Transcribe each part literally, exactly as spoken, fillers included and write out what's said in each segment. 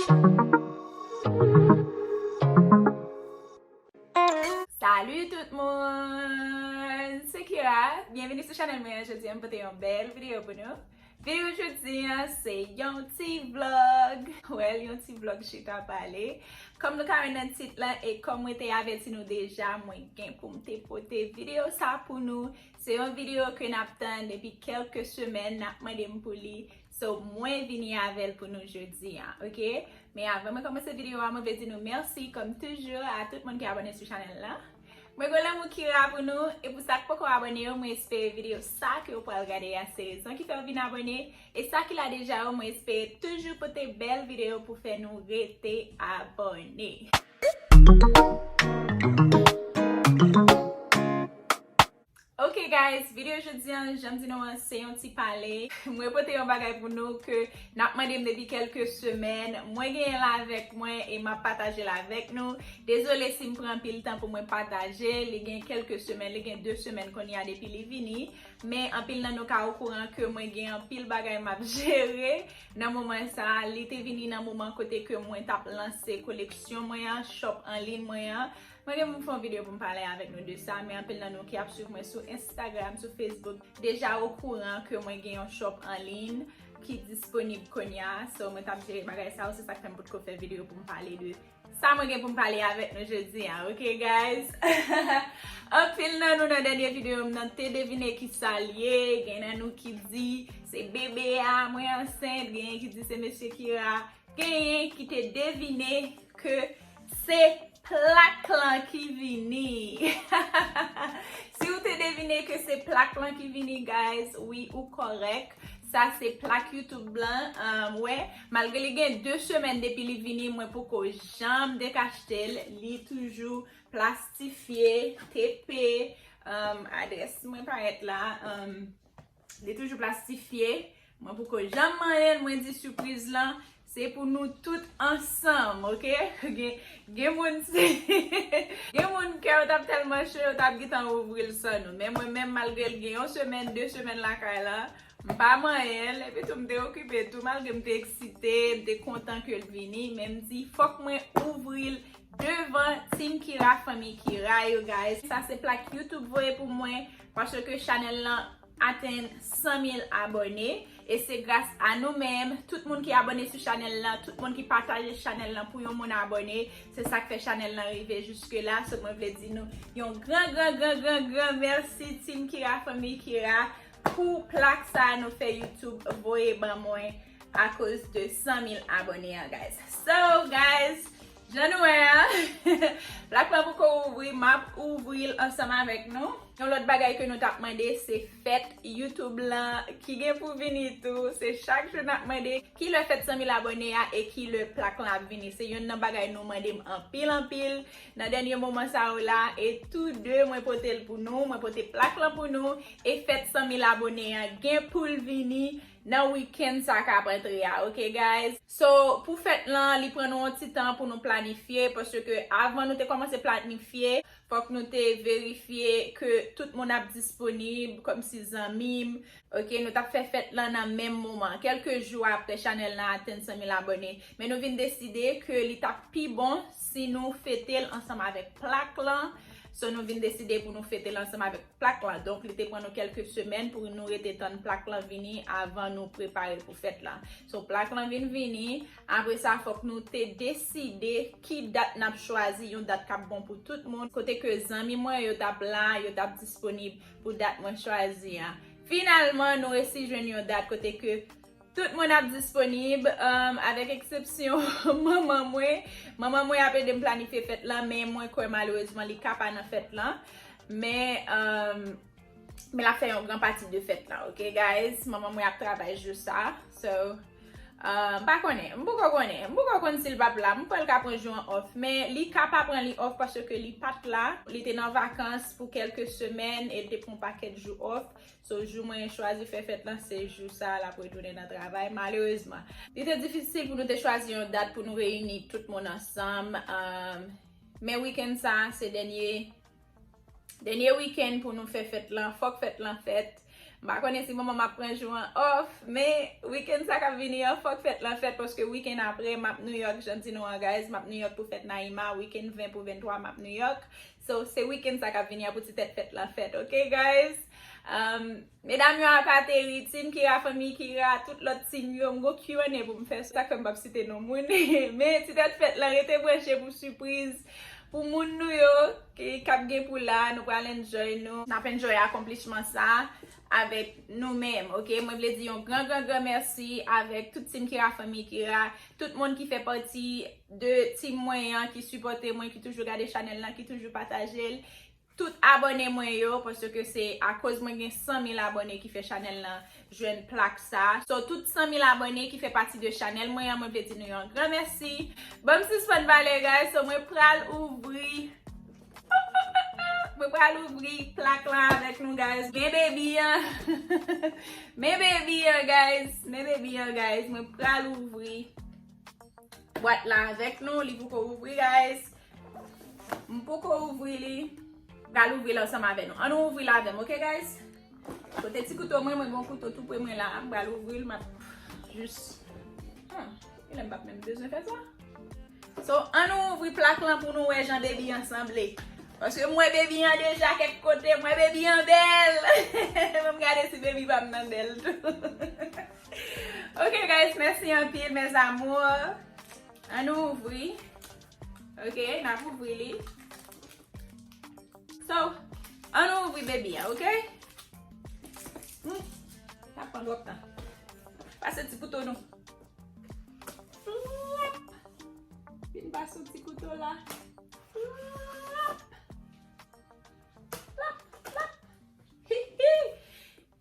Salut tout moun! Se Kira. Byenveni sou chanèl mwen an. Jodi a m pote yon bèl videyo pou nou. Videyo jodi a se yon ti vlog. Well, yon ti vlog chita pale. Kòm nou ka wè nan tit lan e kòm mwen te avèti nou deja, mwen gen pou m te pote videyo sa pou nou. Se yon videyo ke n ap tann depi kèlke semèn, n ap mande m pou li. So, mwen vini avè l pou nou jodi a, oke? Men avan mwen kòmanse videyo a, mwen vle di nou mèsi, kòm toujou, a tout moun ki abòne sou chanèl la. Mwen gen lanmou Kira pou nou, e pou sa k poko abòne yo, mwen espere videyo sa ke w pral gade a se rezon ki fè w vin abòne, e sa ki la deja yo, mwen espere toujou pote bèl videyo pou fè nou rete abòne. Ok guys, videyo jodi a, jan m di nou an, se yon ti pale. Mwen pote yon bagay pou nou ke n ap mande m depi kèlke semèn. Mwen genyen l avèk mwen e m ap pataje l avèk nou. Dezole si m pran anpil tan pou mwen pataje. Li gen kèlke semèn, li gen de semèn kounye a depi li vini. Men anpil nan nou ka okouran ke mwen gen anpil bagay m ap jere nan moman sa a. Li te vini nan moman kote ke mwen t ap lanse koleksyon mwen an, shop an liy mwen an. Mwen gen pou m fè yon videyo pou m pale avèk nou de sa, men anpil nan nou ki ap swiv mwen sou Instagram, sou Facebook, deja okouran ke mwen gen yon shop an liy ki disponib kounye a. So, mwen t ap jere bagay sa yo, se sa k fè m potko fè videyo pou m pale de sa mwen gen pou m pale avèk nou jodi a, ok, guys? Anpil nan nou nan dènye videyo m nan te devine ki sa l ye, gen nan nou ki di se bebe a, mwen ansent, genyen ki di se mesye Kira. Genyen ki te devine ke se plak lan ki vini. Si w te devine ke se plak lan ki vini, guys, wi, ou kòrèk. Sa se plak YouTube lan. Um, wè, malgre li gen de semèn depi li vini, mwen poko janm dekachte l. Li toujou plastifye, tepe. Um, adrès mwen parèt la. Um, Li toujou plastifye. Mwen poko janm manyen l, mwen di sipriz lan, se pou nou tout ansanm, ok? Gen, gen moun si, gen moun kè yo t ap tèlman cho, yo t ap gentan ouvri l san nou. Men mwen menm, malgre l gen yon semèn, de semèn lakay la, m pa manyen l, epi tou m te okipe tou, malgre m te eksite, m te kontan ke l vini, men m di, fòk mwen ouvri l devan Team Kira, fanmi Kira yo, guys. Sa se plak YouTube voye pou mwen, paske chanèl lan atenn san mil abòne. E se gras a nou menm, tout moun ki abòne sou chanèl lan, tout moun ki pataje chanèl lan pou yon moun abòne, se sa k fè chanèl lan rive jiske la. So, mwen vle di nou yon gran, gran, gran, gran, gran mèsi, Team Kira, fanmi Kira, pou plak sa a nou fè YouTube voye ban mwen akoz de san mil abòne an, guys. So, guys, jan nou wè a, plak lan poko ouvri, m ap ouvri l ansanm avèk nou. Yon lòt bagay ke nou t ap mande, se fèt YouTube lan ki gen pou vini tou. Se chak jou n ap mande ki lè fèt san mil abòne a e ki lè plak lan ap vini. Se youn nan bagay nou mande m anpil, anpil nan dènye moman sa yo la. E tou de, mwen pote l pou nou, mwen pote plak lan pou nou. E fèt san mil abòne an gen pou l vini nan wikenn sa k ap antre a, ok, guys? So, pou fèt lan, li pran nou yon ti tan pou nou planifye, paske avan nou te kòmanse planifye, fòk nou te verifye ke tout moun ap disponib, kòmsi zanmi m, ok, nou t ap fè fèt lan nan menm moman, kèlke jou apre chanèl lan atenn san mil abòne. Men nou vin deside ke li t ap pi bon si nou fete l ansanm avèk plak lan. So, nou vin deside pou nou fete l ansanm avèk plak lan. Donk, li te pran nou kèlke semèn pou nou rete tann plak lan vini avan nou prepare pou fèt lan. So, plak lan vin vini. Apre sa, fòk nou te deside ki dat n ap chwazi, yon dat k ap bon pou tout moun. Kote ke zanmi mwen yo t ap la, yo t ap disponib pou dat mwen chwazi a. Finalman, nou resi jwenn yon dat kote ke tout moun ap disponib, um, avèk eksepsyon manman mwen. Manman mwen ap ede m planifye fèt lan, men mwen kwè malerezman li ka pa nan fèt lan. Men, um, men l ap fè yon gran pati de fèt lan, ok, guys? Manman mwen ap travay jou sa. So, um, m pa konnen, m poko konnen, m poko konn si l p ap la. M kwè l ka pran jou an off, men li ka pa pran li off paske li pa t la. Li te nan vakans pou kèlke semèn e l te pran yon pakèt jou off. So, jou mwen chwazi fè fèt lan, se jou sa a l ap retounen nan travay, malerezman. Li te difisil pou nou te chwazi yon dat pou nou reyini tout moun ansanm. Um, men wikenn sa a, se dènye, dènye wikenn pou nou fè fèt lan. Fòk fèt lan fèt. M pa konnen si manman m ap pran jou an off, men wikenn sa k ap vini an, fòk fèt lan fèt, paske wikenn apre, m ap New York, jan m di nou an, guys, m ap New York pou fèt Naïma, wikenn ven pou venntwa, m ap New York. So, se wikenn sa k ap vini an pou ti tèt fèt lan fèt, ok, guys? Um, medam yo ap ateri, Team Kira, fanmi Kira, tout lòt team yo, m gon Q and A pou m fè, sa k fè m p ap site non moun. Men ti tèt fèt lan, rete branche pou sipriz. Pou moun nou yo ki k ap gen pou la, nou pral enjoy nou. N ap enjoy akonplisman sa avèk nou menm, ok? Mwen vle di yon gran, gran, gran mèsi avèk tout team Kira, fanmi Kira, tout moun ki fè pati de team mwen an, ki sipòte mwen, ki toujou gade chanèl lan, ki toujou pataje l. Tout abòne mwen yo, paske se akoz mwen gen san mil abòne ki fè chanèl lan jwenn plak sa. So, tout san mil abòne ki fè pati de chanèl mwen an, mwen vle di nou yon gran mèsi. Ban m sispann pale, guys. So, mwen pral ouvri. Mwen pral ouvri plak lan avèk nou, guys. Men baby an. Men baby an, guys. Men baby an, guys. Mwen pral ouvri bwat la avèk nou. Li poko ouvri, guys. M poko ouvri li. M pral ouvri l ansanm avè nou. Ann nou ouvri l avè m, ok, guys? Kote ti kouto mwen, mwen gen yon kouto tou pre mwen la. M pral ouvri l, m ap jis. Ah, genlè m p ap menm bezwen fè sa. So, ann nou ouvri plak lan pou nou wè jan baby an sanble. Paske m wè baby an deja kèk kote, m wè baby an bèl. Ban m gade si baby pa m nan bèl tou. Ok, guys, mèsi anpil, mes amours. Ann nou ouvri. Ok, n ap ouvri li. So, ann nou ouvri baby an, ok? Hmm, sa pran twòp tan. Pase ti kouto nou. Flap. Vin pase ti kouto la. Flap. Flap, flap. Hi, hi.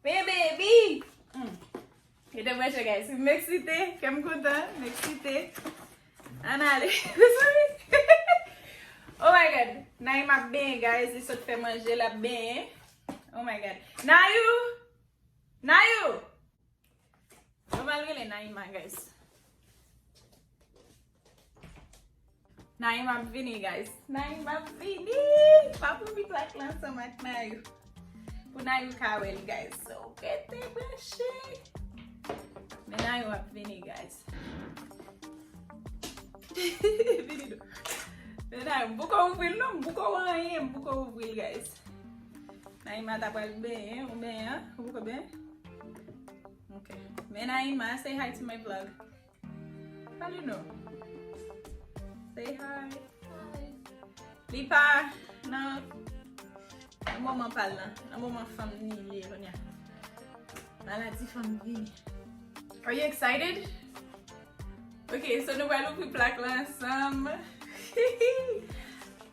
Men baby. Hmm. Rete branche, guys. M eksite, kè m kontan, m eksite. Ann ale. Oh my God. Naïma ap benyen, guys. Li sot fè manje, l ap benyen. Oh my God. Nayou! Nayou! Mwen pral rele Naïma, guys. Naïma ap vini, guys. Naïma ap vini. Pa pou mi plak lan ansanm ak Nayou. Pou Nayou ka wè l, guys. So, rete branche. Men Nayou ap vini, guys. Vini nou. Men Nayou, m poko ouvri l non, m poko wè anyen, m poko ouvri l, guys. Naïma ta pral benyen, ou benyen, ou poko benyen? Ok. Men Naïma, say hi to my vlog. Pale non. Say hi. Hi. Li pa nan, nan moman pa l lan. Nan moman fanm ni li ye kounye a. Maladi fanm vini. Are you excited? Ok, so nou pral ouvri plak lan ansanm.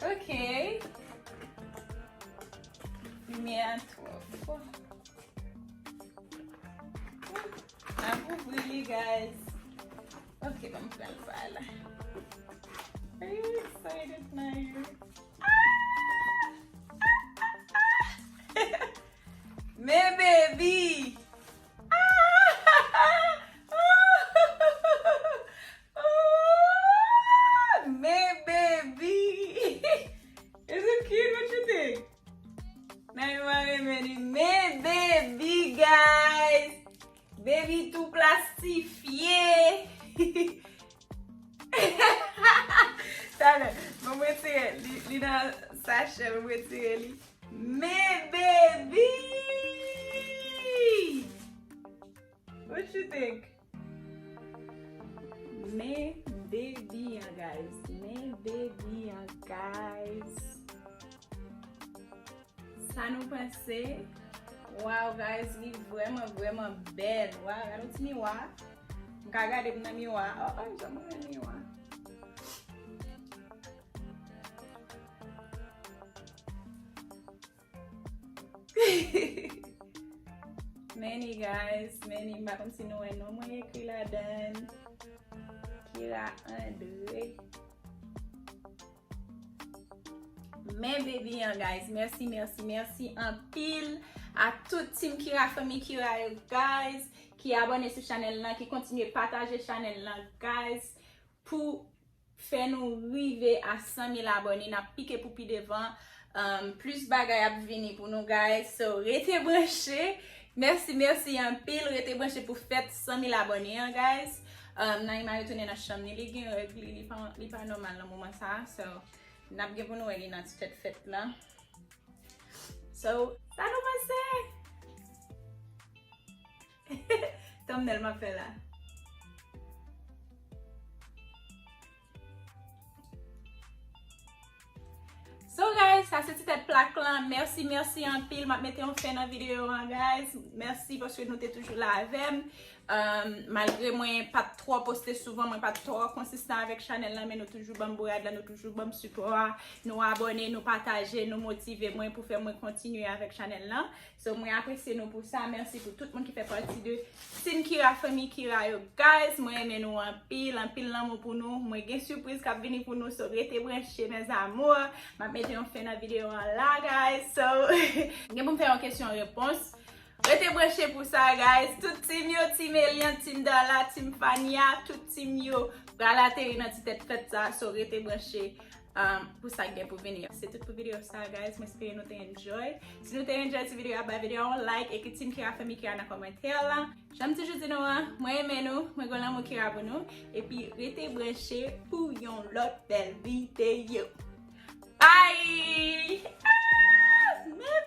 Ok. Limyè a twò fò. N ap ouvri li, guys. Ok, ban m pran l pa la. Are you excited, Nayou? Ah! Ah, ah, ah! Men baby! Ah! Ah! Men baby! Is it cute? What you think? Nayou renmen li. Men baby, guys. Baby tou plastifye. Talè, ban m retire li, li nan sachè, ban m retire li. Men baby! What you think? Men baby an, guys. Men baby an, guys. Sa nou panse? Wow, guys, li vrèman, vrèman bèl. Wow, gade yon ti miwa. M ka gade m nan miwa. Oh, oh, jan m renmen miwa. Many, guys, many. M pa konn si nou wè non mwen ekri ladan. Kira André. Men baby an, guys. Mèsi, mèsi, mèsi anpil a tout Team Kira, fanmi Kira yo, guys, ki abòne sou chanèl lan, ki kontinye pataje chanèl lan, guys, pou fè nou rive a san mil abòne. N ap pike pou pi devan. Um, plis bagay ap vini pou nou, guys. So, rete branche. Mèsi, mèsi anpil. Rete branche pou fèt san mil abòne an, guys. Um, Naïma retounen nan chanm li. Li gen règ li, li pa, li pa nòmal nan moman sa. So, n ap gen pou nou wè li nan ti tèt fèt la. So, sa nou panse? Thumbnail m ap fè la. So guys, sa se ti tèt plak lan. Mèsi, mèsi anpil. M ap mete yon fen nan videyo an, guys. Mèsi paske nou te toujou la avè m. Um, malgre mwen pa t twò poste souvan, mwen pa t twò konsistan avèk chanèl lan, men nou toujou ban m bourad la, nou toujou ban m sipò a, nou abòne, nou pataje, nou motive mwen pou fè mwen kontinye avèk chanèl lan. So, mwen apresye nou pou sa. Mèsi pou tout moun ki fè pati de Team Kira, fanmi Kira yo. Guys, mwen renmen nou anpil, anpil lanmou pou nou. Mwen gen sipriz k ap vini pou nou, so rete branche, mes amours. M ap mete yon fen nan videyo an la, guys. So, gen pou m fè yon kesyon repons. Rete branche pou sa, guys. Tout team yo, Team Eliante, Team Darla, Team Fania, tout team yo pral ateri nan ti tèt fèt sa. So, rete branche um, pou sa k gen pou vini. Se tout pou videyo sa, guys. Mwen espere nou te enjoy. Si nou te enjoy ti videyo a, bay videyo a yon like, ekri Team Kira, fanmi Kira nan kòmantè la. Jan m toujou di nou an, mwen renmen nou, mwen gen lanmou Kira pou nou. Epi rete branche pou yon lòt bèl videyo. Bye! Ah, men